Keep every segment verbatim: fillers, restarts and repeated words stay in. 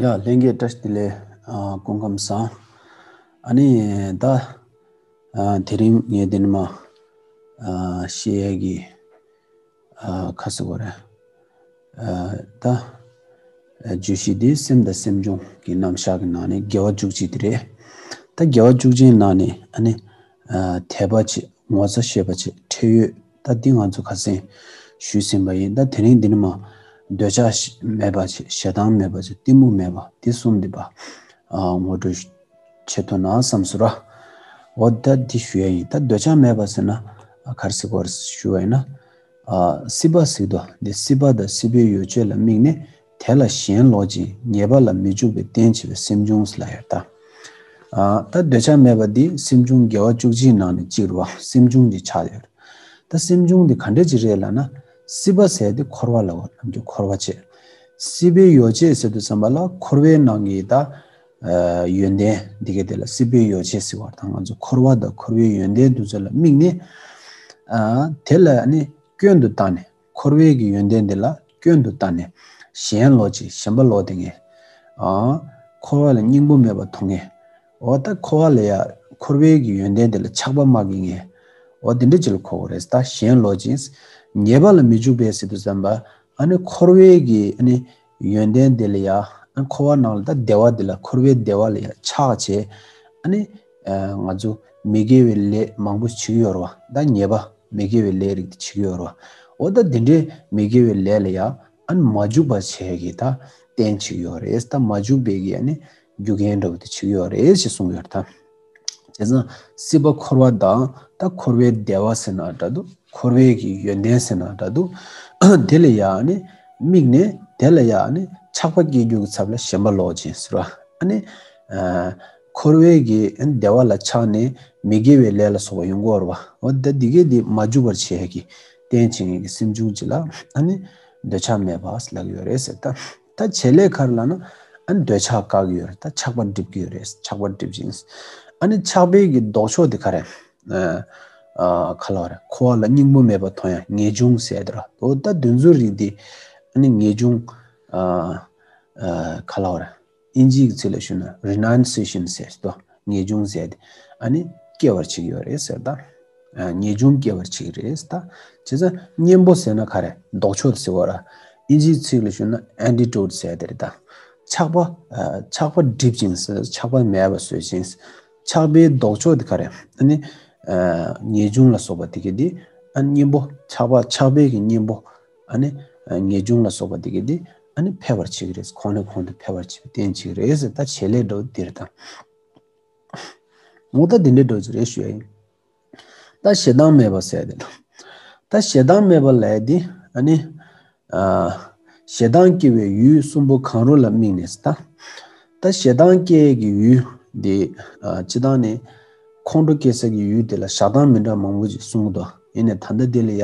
ཡ་ལྷན་རྒྱས་བཀྲ་ཤིས་བདེ་ལེགས། ཨ་སྐུ་ཁམས་བཟང་། ཨ་ནི་ད་ཨ་དེ་རིང་ངས་འདི་ནས་མ་ཨ་བཤད་ཡས་ཀྱི་ཨ་ཁ་ཟེར་བ་རེད། ཨ་ད་ཨ་བརྗོད་གཞི་འདི་སེམས་དང་སེམས་བྱུང་གི་རྣམ་གཞག་གི་ནང་ནས་དགེ་བ་བཅུ་གཅིག་དེ་རེད། ད་དགེ་བ་བཅུ་གཅིག་ནང་ནས་ཨ་ནི་ཨ་དད་པ་བྱེད། ངོ་ཚ་ཤེས་པ་བྱེད། ཁྲེལ་ཡོད། ད་འདི་ང་ཚོ་ཁ་སང་ཞུས་ཟིན་པ་ཡིན། ད་དེ་རིང་འདི་ནས་མ་འདོད་ཆགས་མེད་པ་བྱེད། ཞེ་སྡང་མེད་པ་བྱེད། གཏི་མུག་མེད་པ། འདི་གསུམ་འདི་པ་ཨ་ངོ་སྤྲོད་བྱེད་ཐུབ་ན་བསམ་སོང་ར། འོ་ད་འདི་ཞུ་ཡ་ཡིན། ད་འདོད་ཆགས་མེད་པ་ཟེར་ན་ཨ་ག་རེ་ཟེར་དགོས་རེད་ཞུ་བ་ཡིན་ན། ཨ་སྲིད་པ་ཟེར་དོ། འདི་སྲིད་པ་དང་སྲིད་པའི་ཡོ་བྱད་ལ་དམིགས་ནས་དེ་ལ་ཞེན་ལོག་ཅིང་ཉེས་པ་ལ་མི་འཇུག་པའི་རྟེན་བྱེད་པའི་སེམས་བྱུང་ལ་ཡོད་ད། ཨ་ད་འདོད་ཆགས་མེད་པ་འདི་སེམས་བྱུང་དགེ་བ་བཅུ་གཅིག་ནང་ནས་གཅིག་རེད་བ། སེམས་བྱུང་གི་ཆ་ཡོད། ད་སེམས་བྱུང་འདི་ག་འདྲ་ཅིག་རེད་ལབ་ན། སྲིད་པ་ཟེར་དེ་འཁོར་བ་ལ་འོ་ནམ་རྒྱུན་འཁོར་བ་བྱེད། སྲིད་པའི་ཡོ་བྱད་ཟེར་དུས་ཙམ་པ་ལ་འཁོར་བའི་ནང་གི་ད་ཨ་ཡོན་ཏན་འདི་ག་དེ་ལ་སྲིད་པའི་ཡོ་བྱད་ཟེར་བ་དང་། ང་ཚོ་འཁོར་བ་དང་འཁོར་བའི་ཡོན་ཏན་འདི་ཚོ་ལ་དམིགས་ནས་ཨ་དེ་ལ་ནི་སྐྱོན་དུ་བཏང་ནས། འཁོར་བའི་གི་ཡོན་ཏན་འདི་ལ་སྐྱོན་དུ་བཏང་ནས་ཞེན་ལོག་ཅིང་ཞེན་པ་ལོག་དེ་ངས་ཨ་འཁོར་བ་ལ་སྙིང་པོ་མེད་པ་མཐོང་ངས། འོ་ད་འཁོར་བ་ལ་ཡ་འཁོར་བའི་གི་ཡོན་ཏན་དེ་ལ་ཆགས་པ་མ་གི་ངས། འོ་དེ་འདྲ་ཅིག་ལ་གོ་དགོས་རེད། ད་ཞེན་ལོག་ཅིང་ཉེས་པ་ལ་མི་འཇུག་པའི་ཟེར་དུས་ཙམ་པ་ཨ་ནི་འཁོར་བའི་གི་ཨ་ནི་ཡོན་ཏན་དེ་ལ་ཡ་ཨ་འཁོར་བ་ནང་ལ་ད་བདེ་བ་དེ་ལ་འཁོར་བའི་བདེ་བ་ལ་ཡ་ཆགས་བྱས་ཨ་ནི་ཨ་ང་ཚོ་མི་དགེ་བའི་ལས་མང་པོ་བྱེད་ཀྱི་ཡོད་རེད་བ། ད་ཉེས་པ་མི་དགེ་བའི་ལས་རིགས་དེ་བྱེད་ཀྱི་ཡོད་རེད་བ། འོ་ད་དེ་འདྲའི་མི་དགེ་བའི་ལས་ལ་ཡ་ཨ་ནི་མ་འཇུག་པ་བྱས་ཀྱི་ད་རྟེན་བྱེད་ཀྱི་ཡོད་རེད། ད་མ་འཇུག་པའི་གི་ཨ་ནི་རྒྱུ་རྐྱེན་འདྲ་བོ་དེ་བྱེད་ཀྱི་ཡོད་རེད་ཅེས་གསུངས་ཡོད་རེད་ད། བྱས་ཙང་སྲིད་པ་འཁོར་བ་དང་ད་འཁོར་བའི་བདེ་བ་ཟེར་ན་འདྲ་འདུག། འཁོར་བའི་གི་ཡོན་ཏན་ཟེར་ན་འདྲ་འདུག། དེ་ལ་ཡ་ཨ་ནི་དམིགས་ནས་དེ་ལ་ཡ་ཨ་ནི་ཆགས་པ་སྐྱེ་རྒྱུ་གི་ཚབ་ལ་ཞེན་པ་ལོག་ཅིང་ཟེར་བ། ཨ་ནི་ཨ་འཁོར་བའི་གི་བདེ་བ་ལ་ཆགས་ནས་མི་དགེ་བའི་ལས་ལ་སོགས་པ་ཡོང་གི་ཡོད་རེད་བ། འོ་ད་འདི་གས་འདི་མ་འཇུག་པར་བྱེད་ཡ་གི་རྟེན་བྱེད་མཁན་གྱི་སེམས་བྱུང་ཅིག་ལ་ཨ་ནི་འདོད་ཆགས་མེད་པ་ལབ་ཀྱི་ཡོད་རེད་ཟེར་ད། ད་བྱེད་ལས་ག་རེ་ལབ་ན་ཨ་ནི་འདོད་ཆགས་བཀག་གི་ཡོད་རེད། ད་ཆགས་པ་སྒྲིབ་ཀྱི་ཡོད་རེད། ཆགས་པ་སྒྲིབ་ཅིང་ཨ་ནི་ཆགས་པའི་གི་ལྡོག་ཕྱོགས་དེ་ག་རེ། ཨ་ཨ་ག་ལབ་རེད། འཁོར་བ་ལ་སྙིང་པོ་མེད་པ་མཐོང་ཡ་ངེས་འབྱུང་ཟེར་དེ་ར། འོ་ད་དེ་ཚོའི་རིགས་དེ་ཨ་ནི་ངེས་འབྱུང་ཨ་ཨ་ག་ལབ་རེད། ཨིན་ཇིའི་ཚིག་ལ་ཞུས་ན་རི་ནན་སི་ཨེ་ཤན་ཟེར་དོ། ངེས་འབྱུང་ཟེར་དེ་ཨ་ནི་སྐྱེ་བར་བྱེད་ཀྱི་ཡོད་རེད་ཟེར་ད། ཨ་ངེས་འབྱུང་སྐྱེ་བར་བྱེད་ཀྱི་རེད་ད། བྱས་ཙང་གཉེན་པོ་ཟེར་ན་ག་རེ། ལྡོག་ཕྱོགས་ཟེར་བ་ར། ཨིན་ཇིའི་ཚིག་ལ་ཞུས་ན་ཨན་ཊི་ཌོ་ཊི་ཟེར་དེ་རེད་ད། ཆགས་པ་ཨ་ཆགས་པ་སྒྲིབ་ཅིང་ཟེར། ཆགས་པ་མེད་པ་བཟོ་ཅིང་། ཆགས་པའི་ལྡོག་ཕྱོགས་དེ་ག་རེ། ཨ་ནི་ཨ་ངེས་འབྱུང་ལ་སོགས་པ་དེ་ག་དེ་ཨ་གཉེན་པོ་ཆགས་པ་ཆགས་པའི་གི་གཉེན་པོ་ཨ་ནི་ཨ་ངེས་འབྱུང་ལ་སོགས་པ་དེ་ག་དེ་ཨ་ནི་འཕེལ་བར་བྱེད་ཀྱི་རེད། གོང་ནས་གོང་དུ་འཕེལ་བར་བྱེད་པའི་རྟེན་བྱེད་ཀྱི་རེད་ཟེར། ད་བྱེད་ལས་འདྲ་བོ་དེ་རེད་ད། འོ་ད་དེ་འདྲའི་འདྲ་བོ་ཅིག་རེད་ཞུ་ཡ་ཡིན། ད་ཞེ་སྡང་མེད་པ་ཟེར་དེ་ལ། ད་ཞེ་སྡང་མེད་པ་ལབ་དེ་ཨ་ནི་ཨ་ཞེ་སྡང་སྐྱེ་བའི་ཡུལ་གསུམ་པོ་གང་རུང་ལ་དམིགས་ནས་ད། ད་ཞེ་སྡང་སྐྱེ་གི་ཡུལ་དེ་ཨ་སྤྱིར་བཏང་ནི་ཁོང་ཁྲོ་སྐྱེ་ས་གི་ཡུལ་དེ་ལ་བཞག་སྟངས་མི་འདྲ་མང་པོ་ཅིག་གསུང་གི་འདུག། ཡིན་ནའི་ད་ལྟ་དེ་ལ་ཡ་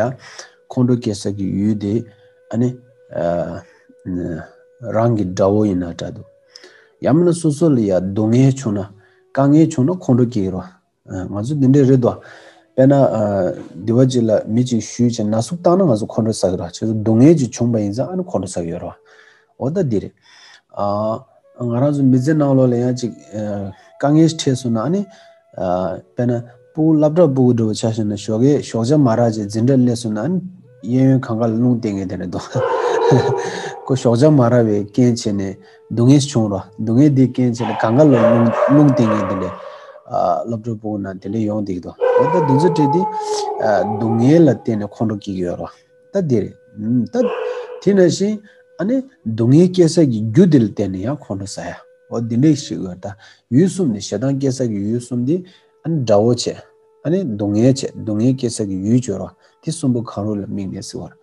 ཁོང་ཁྲོ་སྐྱེ་ས་གི་ཡུལ་དེ་ཨ་ནི་ཨ་རང་གི་དགྲ་བོ་ཡིན་ན་འདྲ་འདུག། ཡང་མིན་ན་སོ་སོ་ལ་ཡ་སྡུག་བསྔལ་བྱུང་ན་དཀའ་ངལ་བྱུང་ན་ཁོང་ཁྲོ་སྐྱེ་གི་རེད་བ། ཨ་ང་ཚོ་འདི་འདྲས་རེད་དོ། དཔེར་ན་ཨ་སྡེ་བ་གཅིག་ལ་མི་གཅིག་གཞུས་བྱས་ན་ཟུག་བཏང་ན་ང་ཚོ་ཁོང་ཁྲོ་ཟ་གི་རེད། བྱས་ཙང་སྡུག་བསྔལ་ཅིག་བྱུང་པ་ཡིན་ཙང་ཨ་ནི་ཁོང་ཁྲོ་ཟ་གི་ཡོད་རེད་བ། འོ་ད་འདི་རེད། ཨ་ང་རང་ཚོ་མི་ཚེ་ནང་ལོགས་ལ་ཡང་ཅིག་ཨ་དཀའ་ངལ་ཞིག་འཕྲད་སོང་ན་ཨ་ནི་ཨ་དཔེར་ན་སྤུ་གུ་སློབ་གྲྭ་སྤུ་གུ་འདྲ་བོ་ཆ་བཞག་ན་ཞོགས་ཀས་ཞོགས་ཇ་མ་རག་བྱས་འཛིན་གྲྭ་སླེབས་སོང་ན་ཨ་ནི་གཡས་གཡོན་གང་ག་ལ་རླུང་བསྟན་མཁན་དེ་འདྲ་འདུག། ཁོ་ཞོགས་ཇ་མ་རག་པའི་རྐྱེན་བྱས་ནས་སྡུག་བསྔལ་བྱུང་རོ། སྡུག་བསྔལ་དེའི་རྐྱེན་བྱས་ནས་གང་ག་ལ་རླུང་རླུང་བསྟན་མཁན་དེ་འདྲ་ཨ་སློབ་གྲྭ་སྤུ་གུ་ནང་དེ་འདྲ་ཡོང་བསྡད་ཀྱི་འདུག། འོ་ད་དེ་ཚོ་བྲིས་ཏེ་ཨ་སྡུག་བསྔལ་ལ་བརྟེན་ནས་ཁོང་ཁྲོ་སྐྱེ་གི་ཡོད་རོ། ད་དེ་རེད། ཨུམ་ད་དེ་ནང་བཞིན་ཨ་ནི་སྡུག་བསྔལ་སྐྱེ་ས་གི་རྒྱུ་དེ་ལ་བརྟེན་ནས་ཡང་ཁོང་ཁྲོ་ཟ་ཡ། འོ་འདི་འདྲས་ཞིག་ཡོད་ད། ཡུལ་གསུམ་ནི་ཞེ་སྡང་སྐྱེ་ས་གི་ཡུལ་གསུམ་དེ་ཨ་ནི་དགྲ་བོ་བྱས། ཨ་ནི་སྡུག་བསྔལ་བྱས། སྡུག་བསྔལ་སྐྱེ་ས་གི་ཡུལ་སྦྱོར་བ་དེ་གསུམ་པོ་གང་རུང་ལ་དམིགས་ནས་ཟེར་བ་རེད།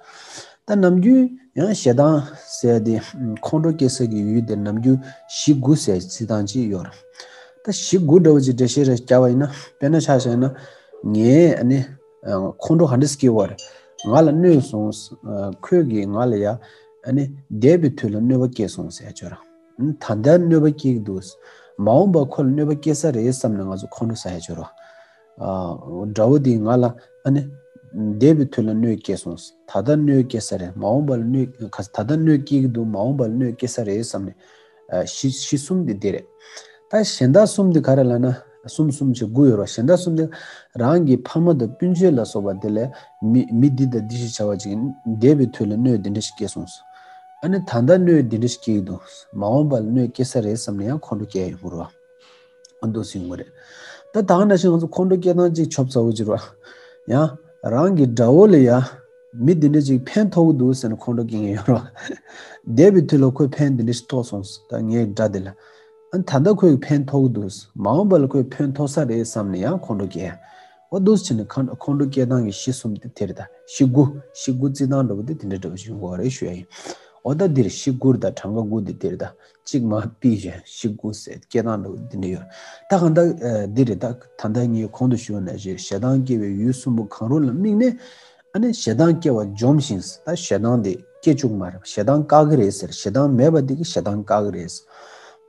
ད་ནམ་རྒྱུན་ཡང་ཞེ་སྡང་ཟེར་ཡ་དེ་ཁོང་ཁྲོ་སྐྱེ་ས་གི་ཡུལ་དེ་ནམ་རྒྱུན་བཞི་དགུ་ཟེར་རྩི་སྟངས་ཅིག་ཡོད་རེད། ད་བཞི་དགུ་འདྲ་བོ་ཅིག་འགྲེལ་བཤད་རེ་རྒྱབ་པ་ཡིན་ན། དཔེར་ན་ཆ་བཞག་ན་ངས་ཨ་ནི་ཁོང་ཁྲོ་ག་འདྲ་སྐྱེ་བ་རེད། ང་ལ་གནོད་སོང་། ཁོས་ཀྱིས་ང་ལ་ཡ་ཨ་ནི་འདས་པའི་དུས་ལ་གནོད་པ་སྐྱེལ་སོང་ཟེར་ཡ་ཅིག་ཡོད་རེད། ད་ལྟ་གནོད་པ་སྐྱེལ་གྱི་འདུག། མ་འོངས་པ་ཁོ་ལ་གནོད་པ་སྐྱེལ་ས་རེད་བསམ་ནས་ང་ཚོ་ཁོང་ཁྲོ་ཟ་ཡ་ཅིག་ཡོད་རེད། ཨ་དགྲ་བོ་དེས་ང་ལ་ཨ་ནི་འདས་པའི་དུས་ལ་གནོད་སྐྱེལ་སོང་། ད་ལྟ་གནོད་སྐྱེལ་ས་རེད། མ་འོངས་པ་ལ་གནོད་ད་ལྟ་གནོད་སྐྱེལ་གྱི་འདུག། མ་འོངས་པ་ལ་གནོད་སྐྱེལ་ས་རེད་བསམ་ནས་ ཨ་གཞི་གཞི་གསུམ་དེ་དེ་རེད། ད་གཞན་དག་གསུམ་དེ་ག་རེ་ལབ་ན། གསུམ་གསུམ་བྱས་དགུ་ཡོད་རེད་བ། གཞན་དག་གསུམ་དེ་རང་གི་ཕ་མ་དང་སྤུན་མཆེད་ལ་སོགས་པ་དེ་ལས་མི་མི་འདི་དང་འདི་ཞིག་བྱ་བ་ཅིག་འདས་པའི་དུས་ལ་གནོད་འདི་འདྲ་ཞིག་སྐྱེས་སོང་། ཨ་ནི་ད་ལྟ་གནོད་འདི་འདྲ་ཞིག་སྐྱེ་གི་འདུག། མ་འོངས་པ་ལ་གནོད་སྐྱེ་ས་རེད་བསམ་ནས་ཡང་ཁོང་ཁྲོ་སྐྱེ་ཡ་ཡོང་གི་རེད་བ། ཨ་འདུག་སེ་ཡོང་གི་རེད། ད་ད་ག་ནང་བཞིན་ང་ཚོ་ཁོང་ཁྲོ་སྐྱེ་སྟངས་གཅིག་ཆོབ་ཚ་བོ་ཅིག་རེད་བ། ཡང་རང་གི་དགྲ་བོ་ལ་ཡ་མི་འདི་འདྲ་ཅིག་ཕན་ཐོགས་ཀྱི་འདུག་ཟེར་ནས་ཁོང་ཁྲོ་སྐྱེ་མཁན་ཡོད་རེད་བ། འདས་པའི་དུས་ལ་ཁོས་ཕན་འདི་འདྲ་ཞིག་ཐོགས་སོང་། ད་ངའི་དགྲ་དེ་ལ། ཨ་ད་ལྟ་ཁོས་ཕན་ཐོགས་ཀྱི་འདུག། མ་འོངས་པ་ལ་ཁོས་ཕན་ཐོགས་ས་རེད་བསམ་ནས་ཡང་ཁོང་ཁྲོ་སྐྱེ། འོ་འདུག་སེ་བྱས་ནས་ཁ་ཁོང་ཁྲོ་སྐྱེ་སྟངས་ཀྱི་གཞི་གསུམ་དེ་དེ་རེད། ད་གཞི་དགུ། གཞི་དགུ་བརྩི་སྟངས་འདྲ་བོ་དེ་དེ་འདྲ་འདྲ་བོ་ཞིག་ཡོང་གི་རེད་ཞུ་ཡ་ཡིན། འོ་ད་འདིར་གཞི་དགུ་རེད། ད་གྲངས་ཀ་དགུ་དེ་དེ་རེད། ད་གཅིག་མ་ཕུད་བཞག། གཞི་དགུ་ཟེར་སྐད་གདངས་འདྲ་བོ་འདི་འདྲ་ཡོད། ད་གང་ལྟར་ཨ་འདི་རེད། ད་ད་ལྟ་ངས་གོང་དུ་ཞུས་པ་ནང་བཞིན་ཞེ་སྡང་སྐྱེ་བའི་ཡུལ་གསུམ་པོ་གང་རུང་ལ་དམིགས་ནས། ཨ་ནི་ཞེ་སྡང་སྐྱེ་བ་འཇོམས་ཤིང་། ད་ཞེ་སྡང་དེ་སྐྱེ་བཅུག་མ་རེད། ཞེ་སྡང་བཀག་གི་རེད་ཟེར། ཞེ་སྡང་མེད་པ་དེ་གིས་ཞེ་སྡང་བཀག་གི་རེད།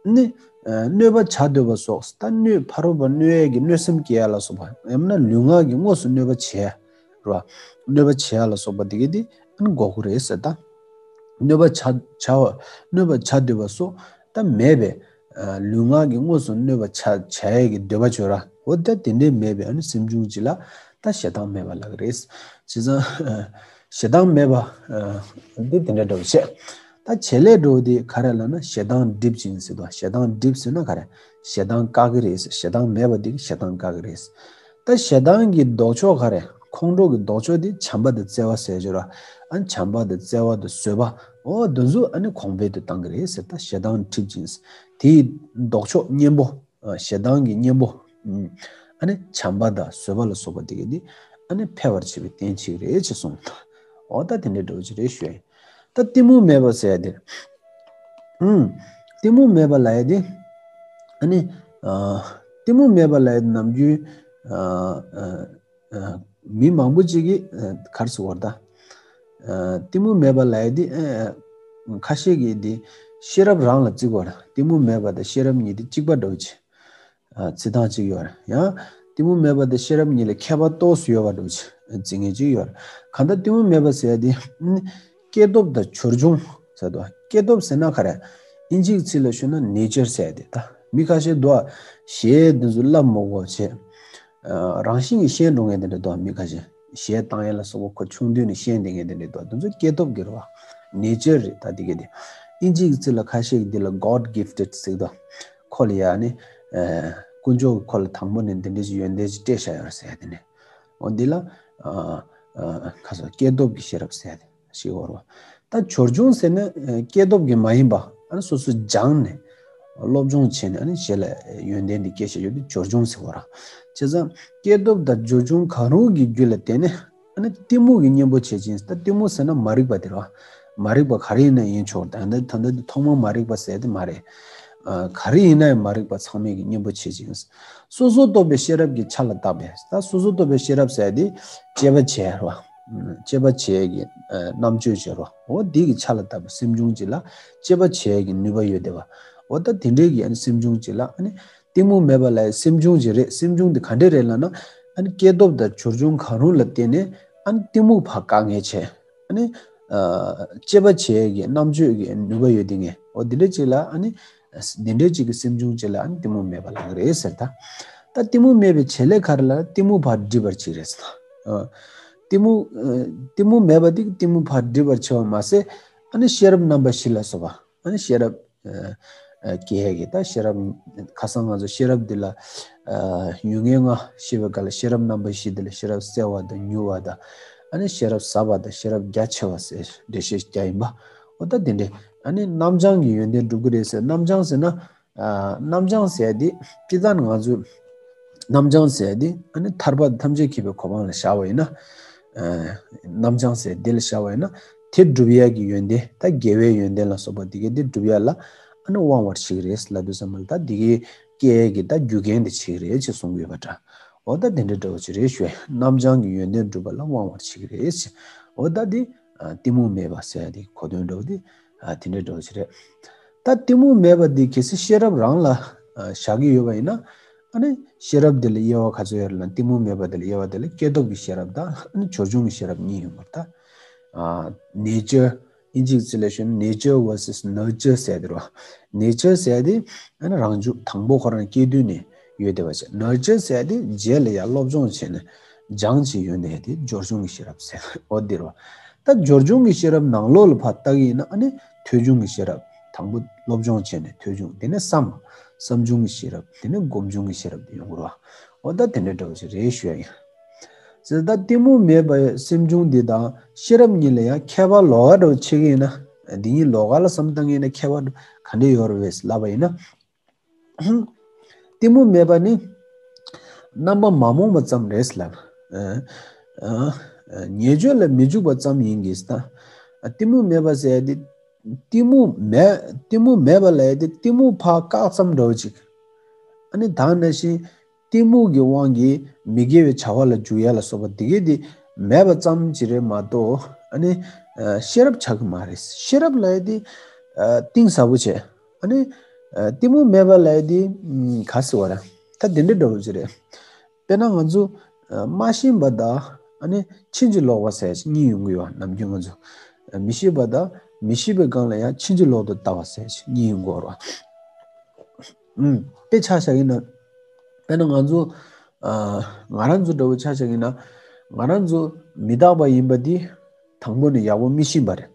ཨ་ནི་ཨ་གནོད་པ་བྱ་འདོད་པ་སོགས། ད་གནོད་ཕ་རོལ་པོ་གནོད་ཡས་ཀྱི་གནོད་སེམས་སྐྱེ་ཡ་ལ་སོགས་པ། ཡང་ན་ལུས་ངག་གིས་དངོས་སུ་གནོད་པ་བྱས། རེད་བ། གནོད་པ་བྱེད་ཡ་ལ་སོགས་པ་དེ་གས་དེ་ཨ་ནི་འགོག་གི་རེད་ཟེར། ད་གནོད་པ་བྱ་བྱ་བ། གནོད་པ་བྱ་འདོད་པ་སོགས་ད་མེད་པས། ཨ་ལུས་ངག་གིས་དངོས་སུ་གནོད་པ་བྱ་བྱ་ཡས་ཀྱི་འདོད་པ་བྱོས་ར། འོ་ད་དེ་འདྲའི་མེད་པའི་ཨ་ནི་སེམས་བྱུང་ཅིག་ལ་ད་ཞེ་སྡང་མེད་པ་ལབ་ཀྱི་རེད། བྱས་ཙང་ཞེ་སྡང་མེད་པ་ཨ་འདི་དེ་འདྲ་འདྲ་བོ་བྱས། ད་བྱེད་ལས་འགྲོ་བ་དེ་ག་རེ་ལབ་ན། ཞེ་སྡང་སྒྲིབ་ཅིང་ཟེར་དུས། ཞེ་སྡང་སྒྲིབ་ཟེར་ན་ག་རེ། ཞེ་སྡང་བཀག་གི་རེད། ཞེ་སྡང་མེད་པ་དེ་གིས་ཞེ་སྡང་བཀག་གི་རེད། ད་ཞེ་སྡང་གི་ལྡོག་ཕྱོགས་ག་རེ། ཁོང་ཁྲོ་གི་ལྡོག་ཕྱོགས་དེ་བྱམས་པ་དང་བརྩེ་བ་ཟེར་གྱི་ར། ཨ་ནི་བྱམས་པ་དང་བརྩེ་བ་དང་བཟོད་པ། འོ་འདི་ཚོ་ཨ་ནི་གོང་འཕེལ་དུ་གཏང་གི་རེད་ཟེར། ད་ཞེ་སྡང་སྒྲིབ་ཅིང་། དེའི་ལྡོག་ཕྱོགས་གཉེན་པོ། ཨ་ཞེ་སྡང་གི་གཉེན་པོ། ཨ་ཨ་ནི་བྱམས་པ་དང་བཟོད་པ་ལ་སོགས་པ་དེ་གས་དེ་ཨ་ནི་འཕེལ་བར་བྱེད་པའི་རྟེན་བྱེད་ཀྱི་རེད་ཅེས་གསུངས། འོ་ད་དེ་འདྲའི་འདྲ་བོ་ཅིག་རེད་ཞུ་ཡ་ཡིན། ད་གཏི་མུག་མེད་པ་ཟེར་ཡ་དེ། ཨུམ། གཏི་མུག་མེད་པ་ལབ་ཡ་དེ། ཨ་ནི། ཨ་གཏི་མུག་མེད་པ་ལབ་ཡ་དེ་ནམ་རྒྱུན། ཨ་ཨ་ཨ་མི་མང་པོ་ཅིག་གིས་ཨ་ག་རེ་ཟེར་དགོས་རེད་ད། ཨ་གཏི་མུག་མེད་པ་ལབ་ཡ་དེ། ཨ་ཁ་ཤས་ཀྱིས་དེ་ཤེས་རབ་རང་ལ་བརྩི་གི་ཡོད་རེད། གཏི་མུག་མེད་པ་དང་ཤེས་རབ་གཉིས་དེ་གཅིག་པ་འདྲ་བོ་ཅིག། ཨ་བརྩི་སྟངས་གཅིག་ཡོད་རེད། ཡང་གཏི་མུག་མེད་པ་དང་ཤེས་རབ་གཉིས་ལ་ཁྱད་པར་ཏོག་ཙམ་ཡོད་པ་འདྲ་བོ་ཅིག་བརྩི་མཁན་གཅིག་ཡོད་རེད། གང་ལྟར་གཏི་མུག་མེད་པ་ཟེར་ཡ་དེ་ཨ་ནི་སྐྱེས་སྟོབས་དང་བྱོལ་བྱུང་ཟེར་དུས། སྐྱེས་སྟོབས་ཟེར་ན་ག་རེ། ཨིན་ཇིའི་ཚིག་ལ་ཞུས་ན་ནེ་ཅར་ཟེར་ཡ་དེ། ད་མི་ཁ་ཤས་འདུག་ག་གཞས་འདི་ཚོ་བསླབ་མི་དགོས་བྱས། ཨ་རང་བཞིན་གྱིས་ཤེས་འགྲོ་མཁན་དེ་འདྲ་འདུག་ག་མི་ཁ་ཤས། གཞས་བཏང་ཡ་ལ་སོགས་པ་ཁོ་ཆུང་དུས་ནས་ཤེས་བསྡད་མཁན་དེ་འདྲ་འདུག་ག་དེ་ཚོ་སྐྱེས་སྟོབས་ཀྱི་རེད་བ། ནེ་ཅར་རེད། ད་དེ་གས་དེ། ཨིན་ཇིའི་ཚིག་ལ་ཁ་ཤས་ཀྱིས་འདི་ལ་God gifted ཟེར་གྱི་འདུག། ཁོ་ལ་ཡ་ནི། ཨ་དཀོན་མཆོག་གིས་ཁོ་ལ་དང་པོ་ནས་འདི་འདྲ་ཞིག་ཡོན་ཏན་ཞིག་སྤྲད་བཞག་ཡོད་རེད་ཟེར་ཡ་དེ་ནི། འོ་འདི་ལ། ཨ་ཨ་ཁ་སོ་སྐྱེས་སྟོབས་ཀྱི་ཤེས་རབ་ཟེར་ཡ་དེ་ཞིག་ཡོད་རེད་བ། ད་བྱོལ་བྱུང་ཟེར་ན་ཨ་སྐྱེས་སྟོབས་ཀྱི་མ་ཡིན་པ། ཨ་ནི་སོ་སོ་སྦྱངས་ནས། སློབ་སྦྱོང་བྱས་ནས་ཨ་ནི་གཞན་ལ་ཡོན་ཏན་འདི་སྐྱེ་བྱ་ཡོད་དེ་བྱོལ་བྱུང་ཟེར་བ་ར། བྱས་ཙང་སྐྱེས་སྟོབས་དང་བྱོལ་བྱུང་གང་རུང་གི་རྒྱུ་ལ་བརྟེན་ནས་ཨ་ནི་གཏི་མུག་གི་གཉེན་པོ་བྱེད་ཅིང་། ད་གཏི་མུག་ཟེར་ན་མ་རིག་པ་དེ་ར། མ་རིག་པ་ག་རེ་ཡིན་ན་ཡིན་ཆོག། ད་ལྟ་ད་ལྟ་འདི་ཐོག་མར་མ་རིག་པ་ཟེར་དེ་མ་རེད། ཨ་ག་རེ་ཡིན་ན་ཡང་མ་རིག་པ་ཚང་མའི་གི་གཉེན་པོ་བྱེད་ཅིང་། སོ་སོར་རྟོག་པའི་ཤེས་རབ་ཀྱི་ཆ་ལ་བཏགས་པས། ད་སོ་སོར་རྟོག་པའི་ཤེས་རབ་ཟེར་དེ་དཔྱད་པ་བྱེད་ར། དཔྱད་པ་བྱེད་ཀྱི་ཨ་རྣམ་དཔྱོད་བྱེད་རོ། འོ་འདི་གི་ཆ་ལ་བཏགས་པའི་སེམས་བྱུང་ཅིག་ལ་དཔྱད་པ་བྱེད་ཀྱི་ནུས་པ་ཡོད་བསྡད་པ། འོ་ད་དེ་འདྲའི་གི་ཨ་ནི་སེམས་བྱུང་ཅིག་ལ་ཨ་ནི་གཏི་མུག་མེད་པ་ལ་སེམས་བྱུང་ཅིག་རེད། སེམས་བྱུང་དེ་ག་འདྲས་རེད་ལབ་ན། ཨ་ནི་སྐྱེས་སྟོབས་དང་བྱོལ་བྱུང་གང་རུང་ལ་བརྟེན་ནས་ཨ་ནི་གཏི་མུག་ཕར་བཀག་མཁན་བྱས། ཨ་ནི་ཨ་དཔྱད་པ་བྱེད་ཀྱི་རྣམ་དཔྱོད་ཀྱི་ནུས་པ་ཡོད་བསྡད་མཁན། འོ་འདི་འདྲ་ཅིག་ལ་ཨ་ནི། འདི་འདྲའི་ཅིག་གི་སེམས་བྱུང་ཅིག་ལ་ཨ་ནི་གཏི་མུག་མེད་པ་ལབ་ཀྱི་རེད་ཟེར། ད་ད་གཏི་མུག་མེད་པའི་བྱེད་ལས་ག་རེ་ལབ་ན་གཏི་མུག་ཕར་འགྲིབ་པར་བྱེད་ཀྱི་རེད་ཟེར། ཨ་གཏི་མུག་ཨ་གཏི་མུག་མེད་པ་དེ་གཏི་མུག་ཕར་འགྲིབ་པར་བྱེད་པ་མ་ཟད། ཨ་ནི་ཤེས་རབ་རྣམ་པ་བཞི་ལ་སོགས་པ། ཨ་ནི་ཤེས་རབ་ཨ་ཨ་སྐྱེ་ཡས་ཀྱི། ད་ཤེས་རབ་ཁ་སང་ང་ཚོ་ཤེས་རབ་འདི་ལ་ཨ་ཡུལ་ངོ་ལྔ་བཤད་པའི་སྐབས་ལ་ཤེས་རབ་རྣམ་པ་བཞི་འདི་ལ་ཤེས་རབ་གསལ་བ་དང་མྱུར་བ་དང་། ཨ་ནི་ཤེས་རབ་ཟབ་པ་དང་ཤེས་རབ་རྒྱ་ཆེ་བ་ཟེར་འགྲེལ་བཤད་རྒྱག་ཡིན་པ། འོ་ད་དེ་འདྲས། ཨ་ནི་རྣམ་བྱང་གི་ཡོན་ཏན་སྒྲུབ་ཀྱི་རེད་ཟེར། རྣམ་བྱང་ཟེར་ན། ཨ་རྣམ་བྱང་ཟེར་ཡ་དེ་སྤྱིར་བཏང་ང་ཚོས་རྣམ་བྱང་ཟེར་ཡ་དེ་ཨ་ནི་ཐར་པ་ཐམས་ཅད་མཁྱེན་པའི་གོ་འཕང་ལ་བཞག་པ་ཡིན་ན། ཨ་རྣམ་བྱང་ཟེར་དེ་ལ་བཞག་པ་ཡིན་ན། དེ་སྒྲུབ་ཡ་གི་ཡོན་ཏན། ད་དགེ་བའི་ཡོན་ཏན་ལ་སོགས་པ་དེ་གས་དེ་སྒྲུབ་ཡ་ལ་ཨ་ནི་དབང་བར་བྱེད་ཀྱི་རེད་ལབ་དུས་ཙམ་པ་ལ། ད་དེ་གས་སྐྱེ་ཡ་གི་ད་རྒྱུ་རྐྱེན་དེ་བྱེད་ཀྱི་རེད་ཅེས་གསུང་གི་ཡོད་པ་འདྲ། འོ་ད་དེ་འདྲ་འདྲ་བོ་ཅིག་རེད་ཞུ་ཡ། རྣམ་བྱང་གི་ཡོན་ཏན་སྒྲུབ་པ་ལ་དབང་བར་བྱེད་ཀྱི་རེད་ཅེས། འོ་ད་དེ་ཨ་གཏི་མུག་མེད་པ་ཟེར་ཡ་དེ་གོ་དོན་འདྲ་བོ་དེ། ཨ་དེ་འདྲ་འདྲ་བོ་ཞིག་རེད། ད་གཏི་མུག་མེད་པ་འདི་གལ་སྲིད་ཤེས་རབ་རང་ལ་ཨ་བཞག་གི་ཡོད་པ་ཡིན་ན། ཨ་ནི་ཤེས་རབ་འདི་ལ་དབྱེ་བ་ག་ཚོད་ཡོད་རེད་ལབ་ན། གཏི་མུག་མེད་པ་འདི་ལ་དབྱེ་བ་འདི་ལ་སྐྱེས་སྟོབས་ཀྱི་ཤེས་རབ་དང་ཨ་ནི་བྱོལ་བྱུང་གི་ཤེས་རབ་གཉིས་ཡོང་གི་རེད། ད་ཨ་ནེ་ཅར་ ཨིན་ཇིའི་ཚིག་ལ་ཞུས་ན་nature versus nurture ཟེར་དེ་རེད་བ། nature ཟེར་དེ་ཨ་ནི་རང་བྱུང་དང་པོ་ཁོ་རང་སྐྱེས་དུས་ནས་ཡོད་བསྡད་པ་ཅིག nurture ཟེར་དེ་རྗེས་ལ་ཡང་སློབ་སྦྱོང་བྱས་ནས་སྦྱངས་བྱས་ཡོད་ནས་དེ་སྦྱོར་བྱུང་གི་ཤེས་རབ་ཟེར་འོ་དེ་རེད་བ། ད་སྦྱོར་བྱུང་གི་ཤེས་རབ་ནང་ལོགས་ལ་ཕར་ལྟ་གི་ཡིན་ན་ཨ་ནི་ཐོས་བྱུང་གི་ཤེས་རབ་དང་པོ་སློབ་སྦྱོང་བྱས་ནས་ཐོས་བྱུང་དེ་ནས་བསམ། བསམ་བྱུང་གི་ཤེས་རབ་དེ་ནས་སྒོམ་བྱུང་གི་ཤེས་རབ་དེ་ཡོང་གི་རེད་བ། འོ་ད་དེ་འདྲ་འདྲ་བོ་ཞིག་རེད་ཞུ་ཡ་ཡིན། ཟེར་ད་གཏི་མུག་མེད་པའི་སེམས་བྱུང་འདི་དང་ཤེས་རབ་གཉིས་ལ་ཡང་ཁྱད་པར་ལོགས་ཀ་འདྲ་བོ་ཕྱེ་གི་ཡིན་ན། འདི་གཉིས་ལོགས་ཀ་ལ་བསམ་བཏང་གི་ཡིན་ན་ཁྱད་པར་ག་འདྲ་ཡོད་རེད་ལབ་པ་ཡིན་ན། གཏི་མུག་མེད་པ་ནི་རྣམ་པ་མ་རྨོངས་པ་ཙམ་རེད་ལབ། ཨ། ཨ། ཉེས་སྤྱོད་ལ་མི་འཇུག་པ་ཙམ་ཡིན་གྱི་ད། གཏི་མུག་མེད་པ་ཟེར་ཡ་དེ། གཏི་མུག་མེད། གཏི་མུག་མེད་པ་ལབ་ཡ་དེ་གཏི་མུག་ཕར་བཀག་ཙམ་འདྲ་བོ་ཅིག་ཨ་ནི་ད་ནང་བཞིན་གཏི་མུག་གི་དབང་གིས་མི་དགེ་བའི་བྱ་བ་ལ་འཇུག་ཡ་ལ་སོགས་པ་དེ་གས་དེ་མེད་པ་ཙམ་ཅིག་རེད་མ་གཏོགས་ཨ་ནི་ཤེས་རབ་ཆགས་ཀྱི་མ་རེད། ཤེས་རབ་ལབ་ཡ་དེ་གཏིང་ཟབ་པོ་བྱས། ཨ་ནི་གཏི་མུག་མེད་པ་ལབ་ཡ་དེ་ག་ཟེར་བ་རེད། ད་དེ་འདྲ་འདྲ་བོ་ཅིག་རེད། དཔེར་ན་ང་ཚོ་མ་ཤེས་པ་དང་ཨ་ནི་ཕྱིན་ཅི་ལོག་པ་ཟེར་ཅིག་གཉིས་ཡོང་གི་ཡོད། ནམ་རྒྱུན་ང་ཚོ་མི་ཤེས་པ་དང་མི་ཤེས་པའི་སྒང་ལ་ཡང་ཕྱིན་ཅི་ལོག་ཏུ་ལྟ་བ་ཟེར་ཅིག་གཉིས་ཡོང་གི་ཡོད་རེད་བ། ཨུམ། དཔེ་ཆ་བཞག་ཡིན་ན། དཔེར་ན་ང་ཚོ་ཨ། ང་རང་ཚོ་འདྲ་བོ་ཆ་བཞག་ཡིན་ན། ང་རང་ཚོ་མི་རྟག་པ་ཡིན་པ་འདི་དང་པོ་ནས་ཡག་པོ་མི་ཤེས་པ་རེད།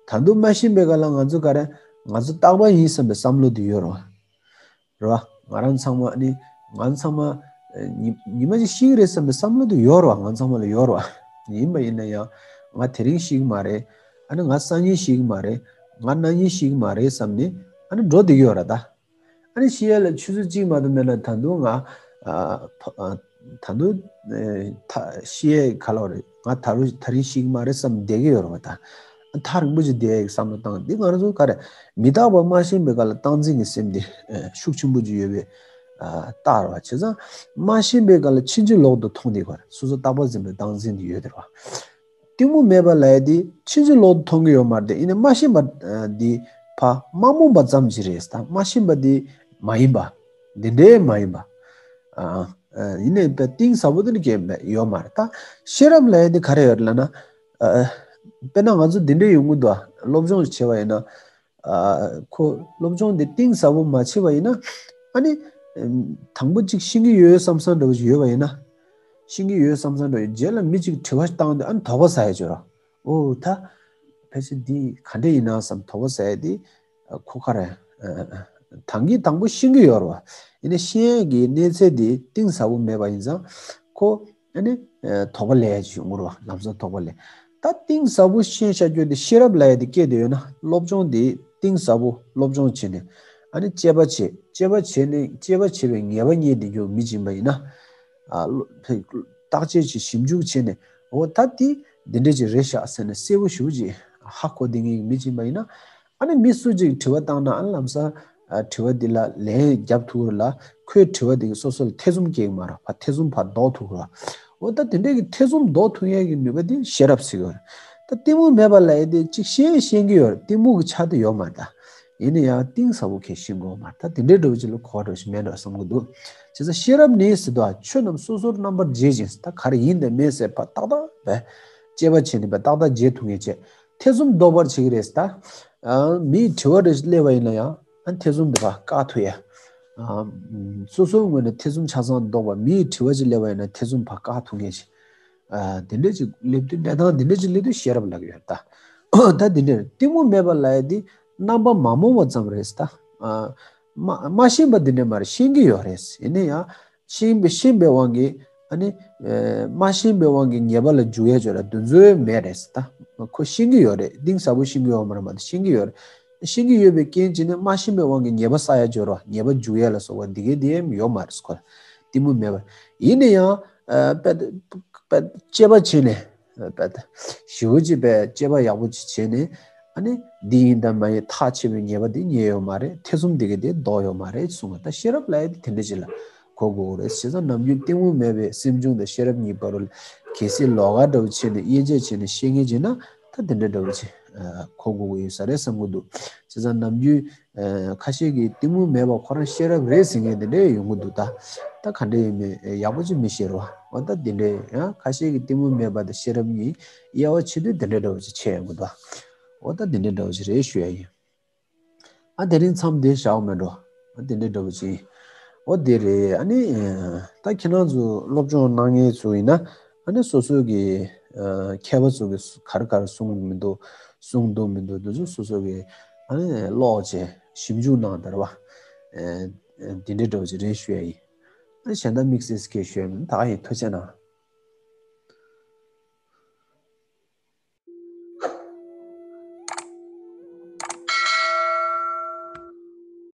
ད་དུང་མ་ཤེས་པའི་སྒང་ལ་ང་ཚོ་ག་རེ་ང་ཚོ་རྟག་པ་ཡིན་བསམ་པའི་བསམ་བློ་དེ་ཡོད་རེད་བ། རེད་བ། ང་རང་ཚང་མ་ནི་ང་ཚང་མ་ཨ་ཉི་ཉི་མ་གཅིག་ཤི་གི་རེད་བསམ་པའི་བསམ་བློ་དེ་ཡོད་རེད་བ། ང་ཚང་མ་ལ་ཡོད་རེད་བ། ཡིན་པ་ཡིན་ན་ཡང་ང་དེ་རིང་ཤི་གི་མ་རེད། ཨ་ནི་ང་སང་ཉིན་ཤི་གི་མ་རེད། ང་གནངས་ཉིན་ཤི་གི་མ་རེད་བསམ་ནས་ཨ་ནི་འགྲོ་བསྡད་ཀྱི་ཡོད་རེད་ད། ཨ་ནི་ཤི་ཡས་ལ་ཆུ་ཚོད་གཅིག་མ་གཏོགས་མེད་ན་ད་དུང་ང་ཨ་ཕ་ཨ་ད་དུང་ཨེ་ད་ཤི་ཡས་ག་ལབ་རེད། ང་ད་རུང་ད་རིང་ཤི་གི་མ་རེད་བསམ་བསྡད་ཀྱི་ཡོད་རེད་བ་ད། ཐག་རིང་པོ་ཅིག་བསྡད་ཡག་བསམ་བློ་བཏང་འདི་ང་རང་ཚོ་ག་རེ་མི་རྟག་པ་མ་ཤེས་པའི་སྒང་ལ་སྟངས་འཛིན་གྱི་སེམས་དེ་ཤུགས་ཆེན་པོ་ཅིག་ཡོད་པའི་རྟགས་རེད་བ། བྱས་ཙང་མ་ཤེས་པའི་སྒང་ལ་ཕྱིན་ཅི་ལོག་ཏུ་མཐོང་དེ་ག་རེ་སོ་སོ་རྟག་པ་འཛིན་པའི་སྟངས་འཛིན་དེ་ཡོད་དེ་རེད་བ། གཏི་མུག་མེད་པ་ལབ་ཡ་དེ་ཕྱིན་ཅི་ལོག་ཏུ་མཐོང་གི་ཡོད་མ་རེད་དེ་ཡིན་ནའི་མ་ཤེས་པ་འདི་ཕ་མ་རྨོངས་པ་ཙམ་ཅིག་རེད་ད། མ་ཤེས་པ་འདི་མ་ཡིན་པ་འདི་འདྲའི་མ་ཡིན་པ། ཨ། ཡིན་ནའི་དཔེ་གཏིང་ཟབ་པོ་དེ་ནི་གལ་མེད་ཡོད་མ་རེད་ད། ཤེས་རབ་ལབ་ཡ་དེ་ག་རེ་ཡོད་རེད་ལབ་ན། དཔེར་ན་ང་ཚོ་འདི་འདྲའི་ཡོང་གི་འདུག་ཨ། སློབ་སྦྱོང་བྱས་པ་ཡིན་ན། ཁོ་སློབ་སྦྱོང་དེ་གཏིང་ཟབ་པོ་མ་བྱས་པ་ཡིན་ན། ཨ་ནི། དང་པོ་གཅིག་ཤེས་ཀྱི་ཡོད་བསམ་བསམ་འདྲ་བོ་ཞིག་ཡོད་པ་ཡིན་ན། ཤེས་ཀྱི་ཡོད་བསམ་བསམ་འདྲ་བོ་རྗེས་ལ་མི་གཅིག་དྲི་བ་བཏང་དུས་ཨ་ནི་དོགས་པ་ཟ་ཡ་ཅིག་ཡོད་རེད། ཨོ་ད། ཕལ་ཆེར་འདི་ག་འདྲ་ཡིན་ན་བསམ་དོགས་པ་ཟ་ཡ་དེ། ཁོ་ག་རེ། དང་གི་དང་པོ་ཤེས་ཀྱི་ཡོད་རེད་བ། ཡིན་ནའི་ཤེས་ཡས་ཀྱི་གནས་ཚད་དེ་གཏིང་ཟབ་པོ་མེད་པ་ཡིན་ཙང་། ཁོ། ཨ་ནི། དོགས་པ་ལས་ཡ་ཅིག་ཡོང་གི་རེད་བ། ལམ་སང་དོགས་པ་ལས། ད་གཏིང་ཟབ་པོ་ཤེས་བྱ་རྒྱུ་དེ་ཤེས་རབ་ལབ་ཡ་དེ་སྐྱེས་བསྡད་ཡོད་ན་སློབ་སྦྱོང་དེ་གཏིང་ཟབ་པོ་སློབ་སྦྱོང་བྱས་ནས། ཨ་ནི་དཔྱད་པ་བྱེད་དཔྱད་པ་བྱས་ནས་དཔྱད་པ་བྱེད་པའི་ངེས་པ་རྙེད་བསྡད་རྒྱུ་མི་ཡིན་པ་ཡིན་ན། ཨ། བརྟག་དཔྱད་བྱེད་ཞིབ་འཇུག་བྱས་ནས་འོ་ད་དེ་འདི་འདྲ་ཅིག་རེད་ཤག་ཟེར་ནས་གསལ་པོ་ཞེ་པོ་ཅིག་ཧ་གོ་བསྡད་མཁན་གྱི་མི་ཡིན་པ་ཡིན་ན། ཨ་ནི་མི་སུ་གཅིག་དྲི་བ་བཏང་ན་ཨ་ནི་ལམ་སང་དྲི་བ་འདི་ལ་ལན་རྒྱབ་ཐུབ་ར་ལ་ཁོའི་དྲི་བ་འདི་གི་སོ་སོ་ལ་ཐེ་ཚོམ་སྐྱེ་གི་མ་རེད་བ། ཐེ་ཚོམ་ཕར་ཟློག་ཐུབ་ར། འོ་ད་དེ་འདྲས་ཀྱི་ཐེ་ཚོམ་ཟློག་ཐུབ་ཡས་ཀྱི་ནུས་པ་དེ་ཤེས་རབ་ཟེར་གི་རེད། ད་གཏི་མུག་མེད་པ་ལབ་ཡས་དེ་གཅིག་ཤེས་ཤེས་ཀྱི་ཡོད་རེད། གཏི་མུག་གི་ཆ་དེ་ཡོད་མ་རེད་ད། ཡིན་ན་ཡང་གཏིང་ཟབ་པོ་ཁས་ཤེས་དགོས་མ་རེད། ད་དེ་འདྲས་འདྲ་བོ་ཅིག་ལ་གོ་བ་འདྲ་བོ་ཞིག་མེད་འགྲོ་བསམ་གི་འདུག་བྱས་ཙང་ཤེས་རབ་ནི་ཟེར་དུས་ཆོས་རྣམས་སོ་སོར་རྣམ་པར་འབྱེད་ཅིང་ཟེར་ད་ག་རེ་ཡིན་དང་མིན་ཟེར་ཕར་ཏག་ཏག་བས་དཔྱད་པ་བྱས་ནས་བས་ཏག་ཏག་འབྱེད་ཐུབ་མཁན་བྱས། ཐེ་ཚོམ་ཟློག་པར་བྱེད་ཀྱི་རེད་ཟེར་ད། ཨ། མིའི་དྲི་བ་རེ་ཞིག་སླེབས་པ་ཡིན་ན་ཡང་ཨ་ཐེ་ཚོམ་འདི་བ་བཀག་ཐུབ་ཡ། ཨ། སོ་སོའི་ངོས་ནས་ཐེ་ཚོམ་ཆ་ཚང་ཟློག་པ། མིའི་དྲི་བ་ཅིག་སླེབས་པ་ཡིན་ན་ཐེ་ཚོམ་བ་བཀག་ཐུབ་མཁན་ཞིག་ཨ། དེ་འདྲ་ཅིག་སླེབས་དུས་གནས་སྟངས་དེ་འདྲ་ཅིག་སླེབས་དུས་ཤེས་རབ་ལབ་ཀྱི་ཡོད་ད། ད་དེ་འདྲ་གཏི་མུག་མེད་པ་ལབ་ཡ་དེ་རྣམ་པ་མ་རྨོངས་པ་ཙམ་རེད་ཟེར་ད། ཨ། མ་མ་ཤེས་པ་དེ་འདྲ་མ་རེད། ཤེས་ཀྱི་ཡོད་རེད། ཡིན་ན་ཡང་། ཤེས་པའི་ཤེས་པའི་དབང་གིས་ཨ་ནི། ཨེ། མ་ཤེས་པའི་དབང་གིས་ཉེས་པ་ལ་འཇུག་ཡ་ཅིག་ཡོད་ར་དེ་ཚོ་མེད་རེད་ཟེར་ད། ཁོ་ཤེས་ཀྱི་ཡོད་རེད། གཏིང་ཟབ་པོ་ཤེས་ཀྱི་ཡོད་མ་རེད་མ་གཏོགས་ཤེས་ཀྱི་ཡོད་རེད། ཤེས་ཀྱི་ཡོད་པའི་རྐྱེན་བྱས་ནས་མ་ཤེས་པའི་དབང་གིས་ཉེས་པ་བསགས་ཡ་ཅིག་ཡོད་ར། ཉེས་པ་འཇུག་ཡ་ལ་སོགས་པ་འདི་གའི་འདི་ཡང་ཡོད་མ་རེད་ཟེར་ཁོ། གཏི་མུག་མེད་པ། ཡིན་ན་ཡང་། ཨ། དཔེ་དཔེ་དཔྱད་པ་བྱས་ནས། དཔེ་ཞེ་པོ་ཅིག་དཔེ་དཔྱད་པ་ཡག་པོ་ཅིག་བྱས་ནས། ཨ་ནི་འདི་ཡིན་དང་མ་ཡིན་ཐག་ཆོད་པའི་ཉེས་པ་འདི་རྙེད་ཡོད་མ་རེད། ཐེ་ཚོམ་འདི་ག་འདི་ཟློག་ཡོད་མ་རེད་གསུངས་པ། ད་ཤེས་རབ་ལབ་ཡ་འདི་དེ་འདྲ་ཅིག་ལ་གོ་དགོས་རེད། བྱས་ཙང་ནམ་རྒྱུན་གཏི་མུག་མེད་པའི་སེམས་བྱུང་དང་ཤེས་རབ་གཉིས་བར་ལ་གལ་སྲིད་ལོགས་ཀ་འདྲ་བོ་བྱས་ནས་དབྱེ་འབྱེད་བྱས་ནས་ཤེས་མཁན་བྱས་ན་ད་དེ་འདྲ་འདྲ་བོ་ཅིག་གོ་དགོས་ཀྱི་ཡོད་ས་རེད་བསམ་གྱི་འདུག་བྱས་ཙང་ནམ་རྒྱུན་ཁ་ཤས་ཀྱིས་གཏི་མུག་མེད་པ་ཁོ་རང་ཤེས་རབ་རེད་ཟེར་མཁན་དེ་འདྲ་ཡོང་གི་འདུག་ད་ད་ག་འདྲ་ཡིན་མིན་ཡག་པོ་ཅིག་མི་ཤེས་རོ། འོ་ད་དེ་འདྲ་ཡང་ཁ་ཤས་ཀྱིས་གཏི་མུག་མེད་པ་དང་ཤེས་རབ་གཉིས་དབྱེ་བ་ཕྱེ་དུས་དེ་འདྲ་འདྲ་བོ་ཅིག་ཕྱེ་ཡོང་གི་འདུག་འོ་ད་དེ་འདྲའི་འདྲ་བོ་ཅིག་རེད་ཞུ་ཡ་ཡིན། ཨ་དེ་རིང་མཚམས་དེ་བཞག་མེད་འགྲོ། ཨ་དེ་འདྲའི་འདྲ་བོ་ཅིག་འོ་དེ་རེད། ཨ་ནི་ད་ཁྱེད་རང་ཚོ་སློབ་སྦྱོང་གནང་མཁན་ཚོ་ཡིན་ན་ཨ་ནི་སོ་སོ་གི་མཁས་པ་ཚོ་གི་ག་རེ་ག་རེ་གསུངས་མི་འདུག་གསུངས་འདུག་མི་འདུག་དེ་ཚོ་སོ་སོ་གི་ཨ་ནི་ཀློག་བྱས་ཞིབ་འཇུག་གནང་དར་བ། དེ་འདྲའི་འདྲ་བོ་ཅིག་རེད་ཞུ་ཡ་ཡིན། ཨ་གཞན་དག་དམིགས་བསལ་སྐད་ཞུ་ཡ་མིན། ད་ག་ཡིན། ཐུགས་རྗེ་གནང་།